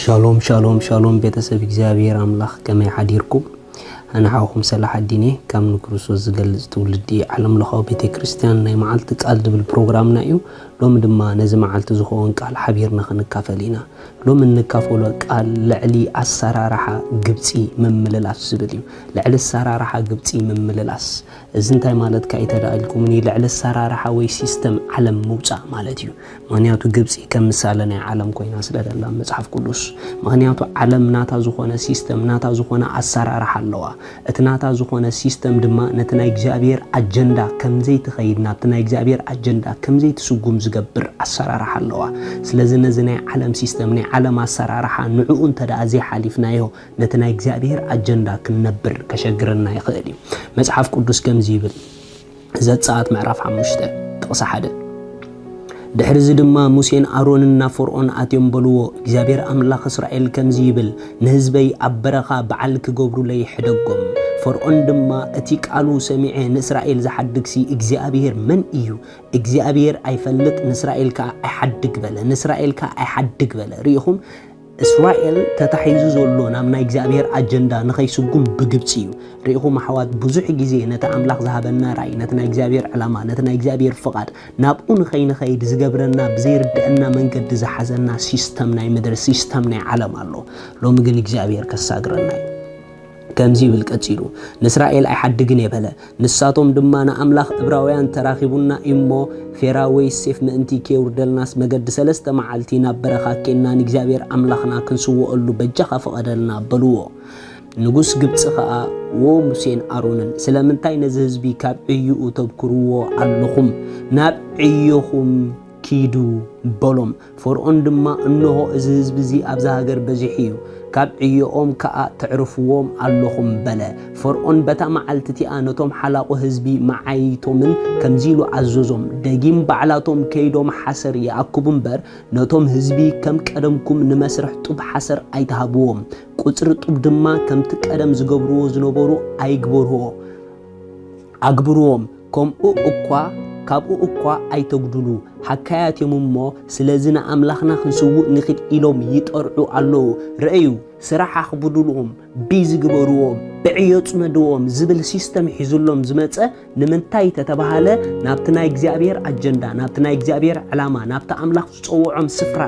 ሻሎም ሻሎም ሻሎም፣ ቤተሰብ እግዚኣብሔር ኣምላኽ፣ ከመይ ሓዲርኩም? ኣነ ሓውኹም ሰላሕ ኣዲኔ ካብ ንክርስቶስ ዝገልጽ ትውልዲ ዓለም ለኻዊ ቤተ ክርስቲያን። ናይ መዓልቲ ቃል ዝብል ፕሮግራምና እዩ። ሎሚ ድማ ነዚ መዓልቲ ዝኸውን ቃል ሓቢርና ክንካፈል ኢና። ሎሚ እንካፈሎ ቃል ልዕሊ ኣሰራርሓ ግብፂ ምምልላስ ዝብል እዩ። ልዕሊ ኣሰራርሓ ግብፂ ምምልላስ። እዚ እንታይ ማለትካ እዩ ተዳ ኢልኩምኒ፣ ልዕሊ ኣሰራርሓ ወይ ሲስተም ዓለም ምውፃእ ማለት እዩ። ምኽንያቱ ግብፂ ከም ምሳሌ ናይ ዓለም ኮይና ስለ ደላ መጽሓፍ ቅዱስ። ምኽንያቱ ዓለም ናታ ዝኾነ ሲስተም፣ ናታ ዝኾነ ኣሰራርሓ ኣለዋ። እቲ ናታ ዝኾነ ሲስተም ድማ ነቲ ናይ እግዚኣብሔር ኣጀንዳ ከም ዘይትኸይድ፣ ናብቲ ናይ እግዚኣብሔር ኣጀንዳ ከም ዘይትስጉም ዝገብር ኣሰራርሓ ኣለዋ። ስለዚ ነዚ ናይ ዓለም ሲስተም፣ ናይ ዓለም ኣሰራርሓ ንዕኡ እንተ ደኣ ዘይሓሊፍናዮ፣ ነቲ ናይ እግዚኣብሔር ኣጀንዳ ክንነብር ከሸግረና ይኽእል እዩ። መጽሓፍ ቅዱስ ከምዚ ይብል፣ ዘጸኣት ምዕራፍ ሓሙሽተ ጥቕሲ ሓደ። ድሕርዚ ድማ ሙሴን ኣሮንን ናብ ፈርዖን ኣትዮም በልዎ፣ እግዚኣብሔር ኣምላኽ እስራኤል ከምዚ ይብል፣ ንህዝበይ ኣብ በረኻ በዓል ክገብሩለይ ሕደጎም። ፈርዖን ድማ፣ እቲ ቃሉ ሰሚዐ ንእስራኤል ዝሓድግሲ እግዚኣብሔር መን እዩ? እግዚኣብሔር ኣይፈልጥ፣ ንእስራኤል ከኣ ኣይሓድግ በለ። ንእስራኤል ከኣ ኣይሓድግ በለ። ርኢኹም? እስራኤል ተታሒዙ ዘሎ ናብ ናይ እግዚኣብሔር ኣጀንዳ ንኸይስጉም ብግብፂ እዩ። ርኢኹም ኣሕዋት፣ ብዙሕ ግዜ ነቲ ኣምላኽ ዝሃበና ራእይ፣ ነቲ ናይ እግዚኣብሔር ዕላማ፣ ነቲ ናይ እግዚኣብሔር ፍቓድ ናብኡ ንኸይንኸይድ ዝገብረና፣ ብዘይርድአና መንገዲ ዝሓዘና ሲስተም ናይ ምድሪ፣ ሲስተም ናይ ዓለም ኣሎ። ሎሚ ግን እግዚኣብሔር ከሳግረና እዩ። ከምዚ ይብል ቀጺሉ፣ ንእስራኤል ኣይሓድግን እየ በለ። ንሳቶም ድማ ንኣምላኽ እብራውያን ተራኺቡና እዩ'ሞ፣ ፌራ ወይ ሴፍ ምእንቲ ከየውርደልናስ መገዲ ሰለስተ መዓልቲ ናብ በረኻ ኬንና ንእግዚኣብሔር ኣምላኽና ክንስውኣሉ በጃኻ ፍቐደልና በልዎ። ንጉስ ግብጺ ኸኣ፣ ዎ ሙሴን ኣሮንን፣ ስለምንታይ ነዚ ህዝቢ ካብ ዕዮኡ ተብክርዎ ኣለኹም? ናብ ዕዮኹም ኪዱ በሎም። ፈርዖን ድማ፣ እንሆ፣ እዚ ህዝቢ እዚ ኣብዚ ሃገር በዚሑ እዩ፣ ካብ ዕዮኦም ከኣ ተዕርፍዎም ኣለኹም በለ። ፈርዖን በታ መዓልቲ እቲኣ ነቶም ሓላቑ ህዝቢ መዓይይቶምን ከምዚ ኢሉ ኣዘዞም፣ ደጊም ባዕላቶም ከይዶም ሓሰር ይኣክቡ እምበር፣ ነቶም ህዝቢ ከም ቀደምኩም ንመስርሕ ጡብ ሓሰር ኣይትሃብዎም፣ ቁጽሪ ጡብ ድማ ከምቲ ቀደም ዝገብርዎ ዝነበሩ ኣይግበርዎ፣ ኣግብርዎም፣ ከምኡ እኳ፣ ካብኡ እኳ ኣይተጉድሉ፣ ሓካያት እዮም እሞ፣ ስለዚ ንኣምላኽና ክንስውእ ንኺድ ኢሎም ይጠርዑ ኣለዉ። ርእዩ፣ ስራሕ ኣኽብዱልዎም፣ ቢዚ ግበርዎም፣ ብዕዮ ጽመድዎም ዝብል ሲስተም ሒዙሎም ዝመጸ ንምንታይ ተተባሃለ፣ ናብቲ ናይ እግዚኣብሔር ኣጀንዳ፣ ናብቲ ናይ እግዚኣብሔር ዕላማ፣ ናብቲ ኣምላኽ ዝጸውዖም ስፍራ፣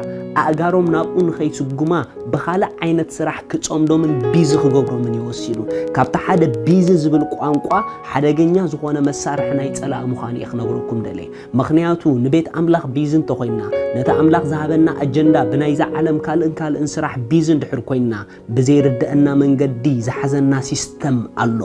ኣእጋሮም ናብኡ ንኸይስጉማ፣ ብኻልእ ዓይነት ስራሕ ክጸምዶምን ቢዚ ክገብሮምን እዩ ወሲኑ። ካብቲ ሓደ ቢዚ ዝብል ቋንቋ ሓደገኛ ዝኾነ መሳርሒ ናይ ጸላኢ ምዃኑ እየ ክነግረኩም ደልየ። ምኽንያቱ ንቤት ኣምላኽ ቢዚ እንተኾይንና፣ ነቲ ኣምላኽ ዝሃበና ኣጀንዳ ብናይዛ ዓለም ካልእን ካልእን ስራሕ ቢዚ እንድሕር ኮይንና፣ ብዘይርድአና መንገዲ ዝሓዘና ሲስተም ኣሎ።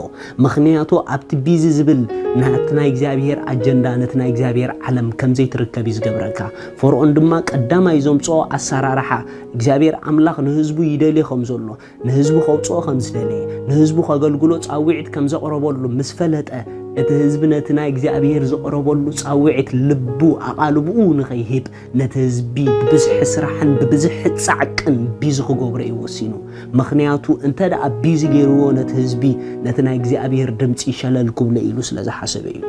ምኽንያቱ ኣብቲ ቢዚ ዝብል ናቲ ናይ እግዚኣብሔር ኣጀንዳ፣ ነቲ ናይ እግዚኣብሔር ዓለም ከም ዘይትርከብ እዩ ዝገብረካ። ፈርዖን ድማ ቀዳማይ ዘምጽኦ ኣሰራርሓ፣ እግዚኣብሔር ኣምላኽ ንህዝቡ ይደልዮ ከም ዘሎ፣ ንህዝቡ ከውጽኦ ከም ዝደለየ፣ ንህዝቡ ከገልግሎ ጻውዒት ከም ዘቕረበሉ ምስ ፈለጠ፣ እቲ ህዝቢ ነቲ ናይ እግዚኣብሔር ዘቕረበሉ ጻውዒት ልቡ ኣቓልብኡ ንኸይህብ፣ ነቲ ህዝቢ ብብዝሒ ስራሕን ብብዝሒ ጻዕቅን ቢዚ ክገብሮ እዩ ወሲኑ። ምኽንያቱ እንተ ደኣ ቢዚ ገይርዎ ነቲ ህዝቢ፣ ነቲ ናይ እግዚኣብሔር ድምጺ ሸለል ክብሎ ኢሉ ስለ ዝሓሰበ እዩ።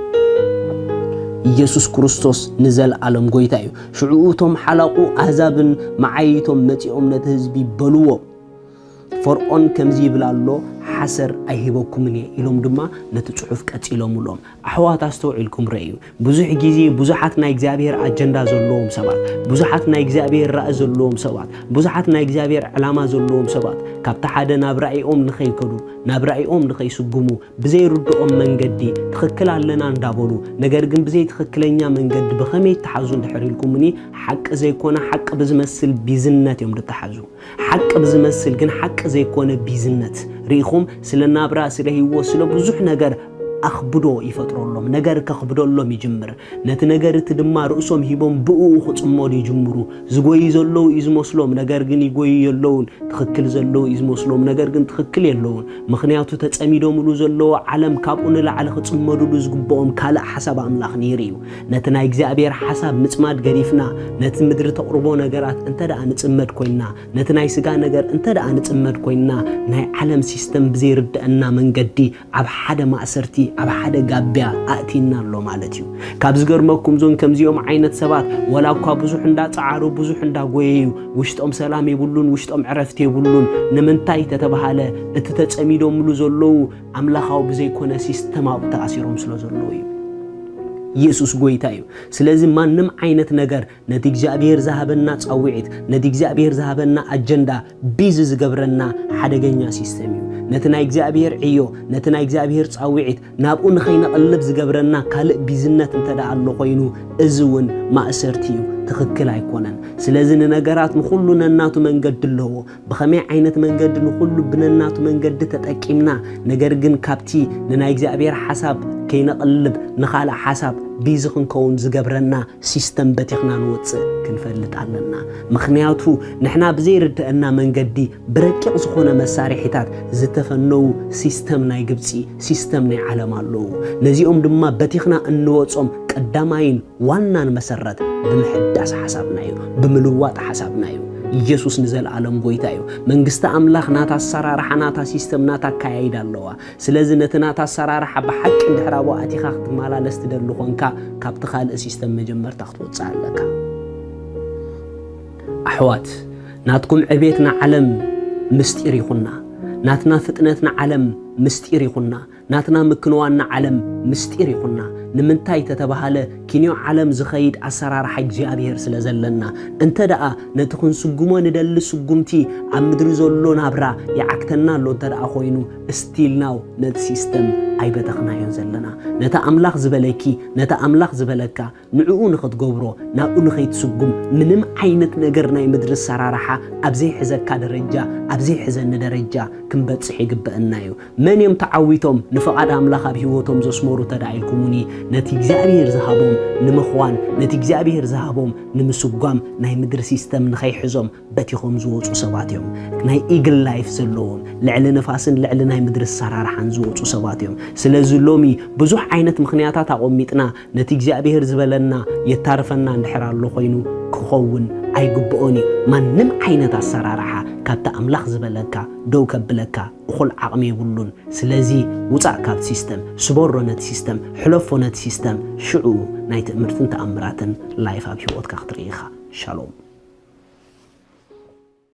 ኢየሱስ ክርስቶስ ንዘለኣለም ጐይታ እዩ። ሽዑ እቶም ሓላቑ ኣህዛብን መዓይይቶም መጺኦም ነቲ ህዝቢ በልዎ፣ ፈርዖን ከምዚ ይብል ኣሎ፣ ሓሰር ኣይህበኩምን እየ ኢሎም ድማ ነቲ ጽሑፍ ቀጺሎምሎም። ኣሕዋት ኣስተውዒልኩም ረእዩ። ብዙሕ ግዜ ብዙሓት ናይ እግዚኣብሔር ኣጀንዳ ዘለዎም ሰባት፣ ብዙሓት ናይ እግዚኣብሔር ራእይ ዘለዎም ሰባት፣ ብዙሓት ናይ እግዚኣብሔር ዕላማ ዘለዎም ሰባት ካብቲ ሓደ ናብ ራእይኦም ንኸይከዱ፣ ናብ ራእይኦም ንኸይስጉሙ፣ ብዘይርድኦም መንገዲ ትኽክል ኣለና እንዳበሉ፣ ነገር ግን ብዘይትኽክለኛ መንገዲ ብኸመይ ይተሓዙ እንድሕር ኢልኩምኒ፣ ሓቂ ዘይኮነ ሓቂ ብዝመስል ቢዝነት እዮም ዝተሓዙ። ሓቂ ብዝመስል ግን ሓቂ ዘይኮነ ቢዝነት ርኢኹም፣ ስለ ናብራ፣ ስለ ህይወት፣ ስለ ብዙሕ ነገር ኣኽብዶ ይፈጥረሎም። ነገር ከኽብደሎም ይጅምር። ነቲ ነገር እቲ ድማ ርእሶም ሂቦም ብእኡ ክጽመዱ ይጅምሩ። ዝጎዩ ዘለዉ እዩ ዝመስሎም፣ ነገር ግን ይጎዩ የለዉን። ትኽክል ዘለዉ እዩ ዝመስሎም፣ ነገር ግን ትኽክል የለዉን። ምኽንያቱ ተጸሚዶምሉ ዘለዉ ዓለም ካብኡ ንላዕሊ ክጽመዱሉ ዝግብኦም ካልእ ሓሳብ ኣምላኽ ነይሩ እዩ። ነቲ ናይ እግዚኣብሔር ሓሳብ ምጽማድ ገዲፍና፣ ነቲ ምድሪ ተቕርቦ ነገራት እንተ ደኣ ንጽመድ ኮይንና፣ ነቲ ናይ ስጋ ነገር እንተ ደኣ ንጽመድ ኮይንና፣ ናይ ዓለም ሲስተም ብዘይርድአና መንገዲ ኣብ ሓደ ማእሰርቲ ኣብ ሓደ ጋብያ ኣእቲና ኣሎ ማለት እዩ። ካብ ዝገርመኩም፣ እዞን ከምዚኦም ዓይነት ሰባት፣ ወላ እኳ ብዙሕ እንዳጸዓሩ፣ ብዙሕ እንዳጎየዩ፣ ውሽጦም ሰላም የብሉን፣ ውሽጦም ዕረፍቲ የብሉን። ንምንታይ ተተባሃለ፣ እቲ ተጸሚዶምሉ ዘለዉ ኣምላኻዊ ብዘይኮነ ሲስተም ኣብኡ ተኣሲሮም ስለ ዘለዉ እዩ። ኢየሱስ ጎይታ እዩ። ስለዚ ማንም ዓይነት ነገር ነቲ እግዚኣብሔር ዝሃበና ጻውዒት፣ ነቲ እግዚኣብሔር ዝሃበና ኣጀንዳ ቢዚ ዝገብረና ሓደገኛ ሲስተም እዩ። ነቲ ናይ እግዚኣብሔር ዕዮ፣ ነቲ ናይ እግዚኣብሔር ጻውዒት ናብኡ ንኸይነቕልብ ዝገብረና ካልእ ቢዝነት እንተ ደኣ ኣሎ ኮይኑ፣ እዚ እውን ማእሰርቲ እዩ፣ ትኽክል ኣይኮነን። ስለዚ ንነገራት ንኹሉ ነናቱ መንገዲ ኣለዎ። ብኸመይ ዓይነት መንገዲ ንኹሉ ብነናቱ መንገዲ ተጠቂምና፣ ነገር ግን ካብቲ ንናይ እግዚኣብሔር ሓሳብ ከይነቕልብ ንኻልእ ሓሳብ ቢዚ ክንከውን ዝገብረና ሲስተም በቲኽና ንወጽእ ክንፈልጥ ኣለና። ምኽንያቱ ንሕና ብዘይርድአና መንገዲ ብረቂቕ ዝኾነ መሳርሒታት ዝተፈነዉ ሲስተም ናይ ግብጺ፣ ሲስተም ናይ ዓለም ኣለዉ። ነዚኦም ድማ በቲኽና እንወጾም ቀዳማይን ዋናን መሰረት ብምሕዳስ ሓሳብና እዩ፣ ብምልዋጥ ሓሳብና እዩ። ኢየሱስ ንዘለኣለም ጎይታ እዩ። መንግስቲ ኣምላኽ ናታ ኣሰራርሓ፣ ናታ ሲስተም፣ ናታ ኣካያይዳ ኣለዋ። ስለዚ ነቲ ናታ ኣሰራርሓ ብሓቂ እንድሕር ኣብኡ ኣቲኻ ክትመላለስ ትደሊ ኾንካ፣ ካብቲ ካልእ ሲስተም መጀመርታ ክትወጽእ ኣለካ። ኣሕዋት፣ ናትኩም ዕቤት ንዓለም ምስጢር ይኹና። ናትና ፍጥነት ንዓለም ምስጢር ይኹና። ናትና ምክንዋን ንዓለም ምስጢር ይኹና። ንምንታይ ተተባሃለ፣ ኪንዮ ዓለም ዝኸይድ ኣሰራርሓ እግዚኣብሔር ስለ ዘለና። እንተ ደኣ ነቲ ክንስጉሞ ንደሊ ስጉምቲ ኣብ ምድሪ ዘሎ ናብራ ይዓግተና ኣሎ እንተ ደኣ ኮይኑ፣ ስቲል ናው ነቲ ሲስተም ኣይበተኽናዮን ዘለና። ነቲ ኣምላኽ ዝበለኪ፣ ነቲ ኣምላኽ ዝበለካ፣ ንዕኡ ንኽትገብሮ፣ ናብኡ ንኸይትስጉም፣ ምንም ዓይነት ነገር ናይ ምድሪ ኣሰራርሓ ኣብ ዘይሕዘካ ደረጃ፣ ኣብ ዘይሕዘኒ ደረጃ ክንበጽሕ ይግበአና እዩ። መን እዮም ተዓዊቶም ንፍቓድ ኣምላኽ ኣብ ህይወቶም ዘስመሩ ተዳ ኢልኩሙኒ፣ ነቲ እግዚኣብሔር ዝሃቦም ንምኽዋን፣ ነቲ እግዚኣብሔር ዝሃቦም ንምስጓም፣ ናይ ምድሪ ሲስተም ንኸይሕዞም በቲኾም ዝወጹ ሰባት እዮም። ናይ ኢግል ላይፍ ዘለዎም፣ ልዕሊ ንፋስን ልዕሊ ናይ ምድሪ ኣሰራርሓን ዝወጹ ሰባት እዮም። ስለዚ ሎሚ ብዙሕ ዓይነት ምኽንያታት ኣቖሚጥና ነቲ እግዚኣብሔር ዝበለና የታርፈና እንድሕር ኣሎ ኮይኑ ክኸውን ኣይግብኦን እዩ። ማንም ዓይነት ኣሰራርሓ ካብቲ ኣምላኽ ዝበለካ ደው ከብለካ እኹል ዓቕሚ የብሉን። ስለዚ ውጻእ ካብ ሲስተም፣ ስበሮ ነቲ ሲስተም፣ ሕለፎ ነቲ ሲስተም፣ ሽዑ ናይ ትእምርትን ተኣምራትን ላይፍ ኣብ ህይወትካ ክትርኢ ኢኻ። ሻሎም።